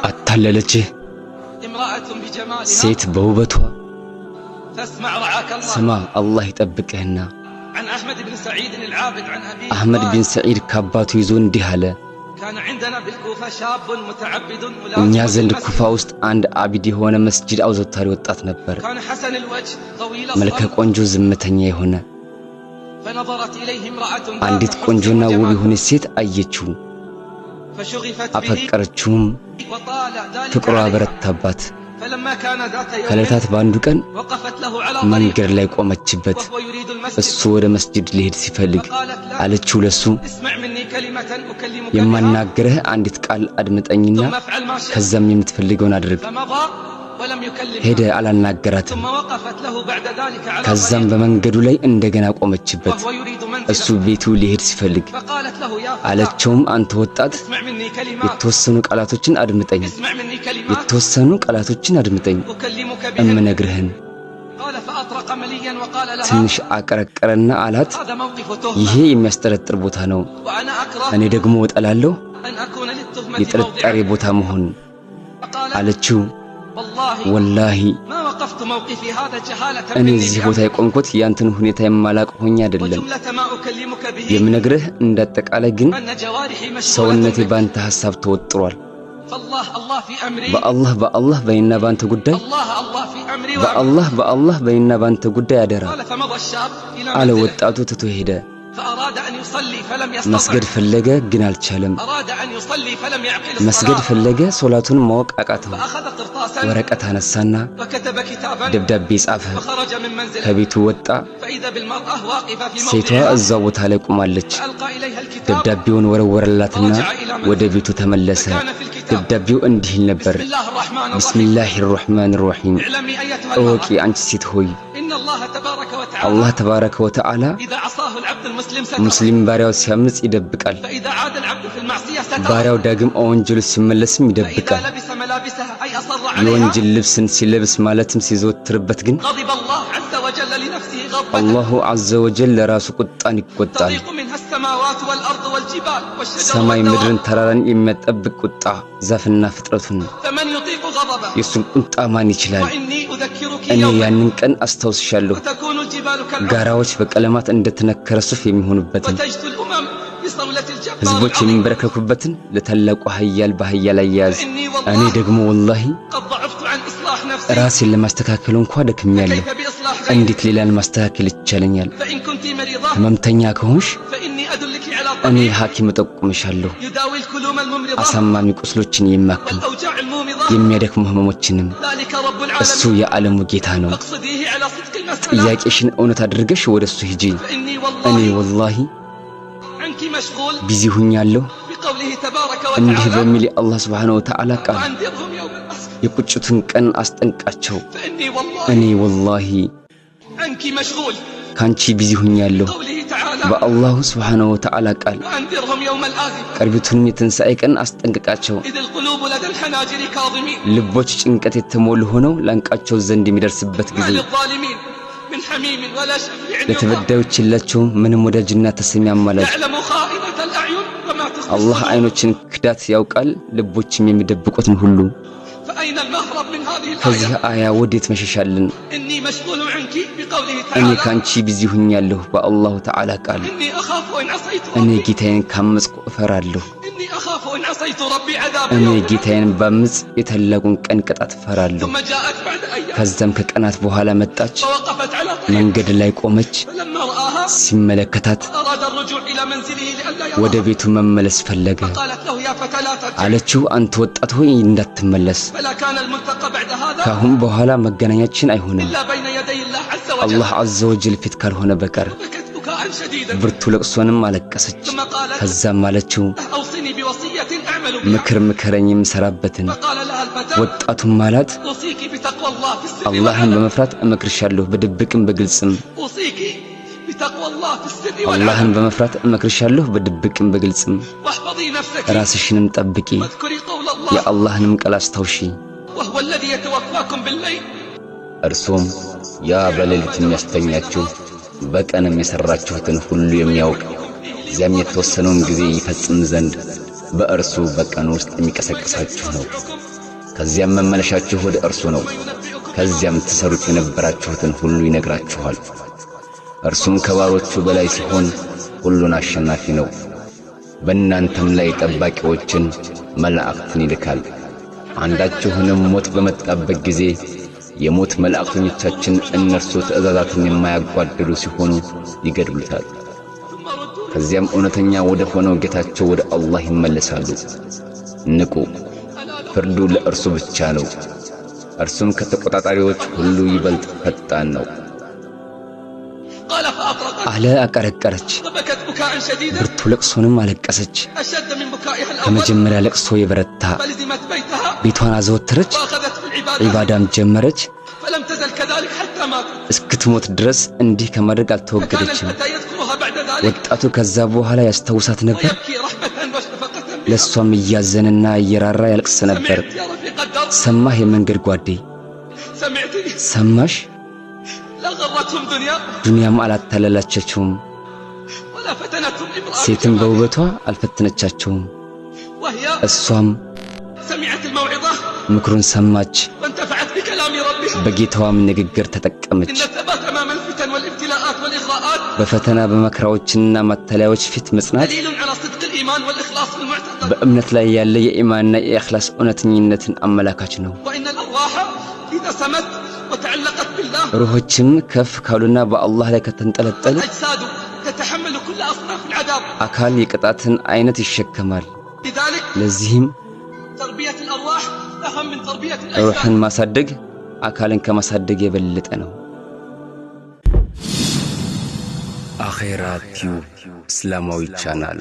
አታለለችህ ሴት በውበቷ። ስማ፣ አላህ ይጠብቅህና። አሕመድ ቢን ሰዒድ ከአባቱ ይዞ እንዲህ አለ። እኛ ዘንድ ኩፋ ውስጥ አንድ አቢድ የሆነ መስጂድ አውዘውታሪ ወጣት ነበር። መልከ ቆንጆ፣ ዝምተኛ የሆነ። አንዲት ቆንጆና ውብ የሆነች ሴት አየችው፣ አፈቀረችውም። ፍቅሯ በረታባት። ከዕለታት በአንዱ ቀን መንገድ ላይ ቆመችበት። እሱ ወደ መስጂድ ሊሄድ ሲፈልግ አለችው ለሱ፣ የማናገርህ አንዲት ቃል አድምጠኝና ከዛም የምትፈልገውን አድርግ። ሄደ፣ አላናገራትም። ከዛም በመንገዱ ላይ እንደገና ቆመችበት። እሱ ቤቱ ሊሄድ ሲፈልግ አለችውም፣ አንተ ወጣት፣ የተወሰኑ ቃላቶችን አድምጠኝ፣ የተወሰኑ ቃላቶችን አድምጠኝ እምነግርህን። ትንሽ አቀረቀረና አላት፣ ይሄ የሚያስጠረጥር ቦታ ነው፣ እኔ ደግሞ እጠላለሁ የጥርጣሬ ቦታ መሆን። አለችው፣ ወላሂ እኔ እዚህ ቦታ የቆምኩት ያንተን ሁኔታ የማላቅ ሆኜ አይደለም። የምነግርህ እንዳጠቃላይ ግን ሰውነቴ ባንተ ሐሳብ ተወጥሯል። በአላህ በአላህ በእኔና ባንተ ጉዳይ፣ በአላህ በአላህ በእኔና ባንተ ጉዳይ አደራ አለ። ወጣቱ ትቶ ሄደ። መስገድ ፈለገ ግን አልቻለም። መስገድ ፈለገ፣ ሶላቱን ማወቅ አቃተው። ወረቀት አነሳና ደብዳቤ ጻፈ። ከቤቱ ወጣ። ሴቷ እዛው ቦታ ላይ ቆማለች። ደብዳቤውን ወረወረላትና ወደ ቤቱ ተመለሰ። ደብዳቤው እንዲህ ይል ነበር። ቢስሚላሂ ራህማን ራሂም። እወቂ አንቺ ሴት ሆይ፣ አላህ ተባረከ ወተዓላ ሙስሊም ባሪያው ሲያምጽ ይደብቃል። ባሪያው ዳግም ወንጀሉ ሲመለስም ይደብቃል። የወንጀል ልብስን ሲለብስ ማለትም ሲዘወትርበት ግን አላሁ ዐዘ ወጀል ለራሱ ቁጣን ይቆጣል። ሰማይ ምድርን ተራራን የሚያጠብቅ ቁጣ፣ ዛፍና ፍጥረቱን። የእሱን ቁጣ ማን ይችላል? እኔ ያንን ቀን አስታውስሻለሁ፣ ጋራዎች በቀለማት እንደተነከረ ሱፍ የሚሆኑበትን፣ ህዝቦች የሚንበረከኩበትን ለታላቁ ኃያል በኃያል አያያዝ። እኔ ደግሞ ወላሂ ራሴን ለማስተካከል እንኳ ደክሜያለሁ። እንዴት ሌላን ማስተካከል ይቻለኛል? ህመምተኛ ከሆንሽ እኔ ሐኪም እጠቁምሻለሁ፣ አሳማሚ ቁስሎችን የሚያክም፣ የሚያደክሙ ህመሞችንም። እሱ የዓለሙ ጌታ ነው። ጥያቄሽን እውነት አድርገሽ ወደ እሱ ሂጂ። እኔ ወላሂ busy ሁኛለሁ እንዲህ በሚል የአላህ ስብሓነሁ ወተዓላ ቃል፣ የቁጭቱን ቀን አስጠንቃቸው። እኔ ወላሂ ካንቺ busy ሁኛለሁ በአላሁ ስብሓነሁ ወተዓላ ቃል፣ ቅርቢቱንም የትንሣኤ ቀን አስጠንቅቃቸው። ልቦች ጭንቀት የተሞሉ ሆነው ላንቃቸው ዘንድ የሚደርስበት ጊዜ፣ ለተበዳዮች የላቸውም ምንም ወዳጅና ተሰሚ አማላጅ። አላህ አይኖችን ክዳት ያውቃል፣ ልቦችም የሚደብቁትን ሁሉ። ከዚህ አያ ወዴት መሸሻለን? እኔ ካንቺ busy ሁኛለሁ በአላሁ ተዓላ ቃል። እኔ ጌታዬን ካመጽኩ እፈራለሁ። እኔ ጌታዬን ባምጽ የታላቁን ቀን ቅጣት እፈራለሁ። ከዛም ከቀናት በኋላ መጣች፣ መንገድ ላይ ቆመች። ሲመለከታት ወደ ቤቱ መመለስ ፈለገ። አለችው፣ አንተ ወጣት ሆይ፣ እንዳትመለስ። ካሁን በኋላ መገናኛችን አይሆንም አላህ ዐዘ ወጀል ፊት ካልሆነ በቀር። ብርቱ ለቅሶንም አለቀሰች። ከዛም አለችው፣ ምክር ምከረኝ የምሰራበትን። ወጣቱም አላት፣ አላህን በመፍራት እመክርሻለሁ በድብቅም በግልጽም። አላህን በመፍራት እመክርሻለሁ በድብቅም በግልጽም። ራስሽንም ጠብቂ፣ የአላህንም ቃል አስታውሺ። እርሱም ያ በሌሊት የሚያስተኛችሁ በቀንም የሠራችሁትን ሁሉ የሚያውቅ፣ እዚያም የተወሰነውን ጊዜ ይፈጽም ዘንድ በእርሱ በቀን ውስጥ የሚቀሰቅሳችሁ ነው። ከዚያም መመለሻችሁ ወደ እርሱ ነው። ከዚያም ትሰሩት የነበራችሁትን ሁሉ ይነግራችኋል። እርሱም ከባሮቹ በላይ ሲሆን ሁሉን አሸናፊ ነው። በእናንተም ላይ ጠባቂዎችን መላእክትን ይልካል። አንዳችሁንም ሞት በመጣበት ጊዜ የሞት መላእክተኞቻችን እነርሱ ትእዛዛትን የማያጓድሉ ሲሆኑ ይገድሉታል። ከዚያም እውነተኛ ወደ ሆነው ጌታቸው ወደ አላህ ይመለሳሉ። ንቁ፣ ፍርዱ ለእርሱ ብቻ ነው። እርሱም ከተቆጣጣሪዎች ሁሉ ይበልጥ ፈጣን ነው። አለ። አቀረቀረች፣ ብርቱ ለቅሶንም አለቀሰች። ከመጀመሪያ ለቅሶ የበረታ። ቤቷን አዘወተረች፣ ዒባዳም ጀመረች። እስክትሞት ድረስ እንዲህ ከማድረግ አልተወገደችም። ወጣቱ ከዛ በኋላ ያስታውሳት ነበር። ለእሷም እያዘነና እየራራ ያለቅስ ነበር። ሰማህ የመንገድ ጓዴ፣ ሰማሽ? ዱንያም አላታለላቸችውም፣ ሴትም በውበቷ አልፈተነቻቸውም። እሷም ምክሩን ሰማች፣ በጌታዋም ንግግር ተጠቀመች። በፈተና በመከራዎችና ማታለያዎች ፊት መጽናት በእምነት ላይ ያለ የኢማንና የኢኽላስ እውነተኝነትን አመላካች ነው። ሩሆችም ከፍ ካሉና በአላህ ላይ ከተንጠለጠሉ አካል የቅጣትን አይነት ይሸከማል። ለዚህም ሩሕን ማሳደግ አካልን ከማሳደግ የበለጠ ነው። አኼራ ቲዩብ እስላማዊ ቻናል።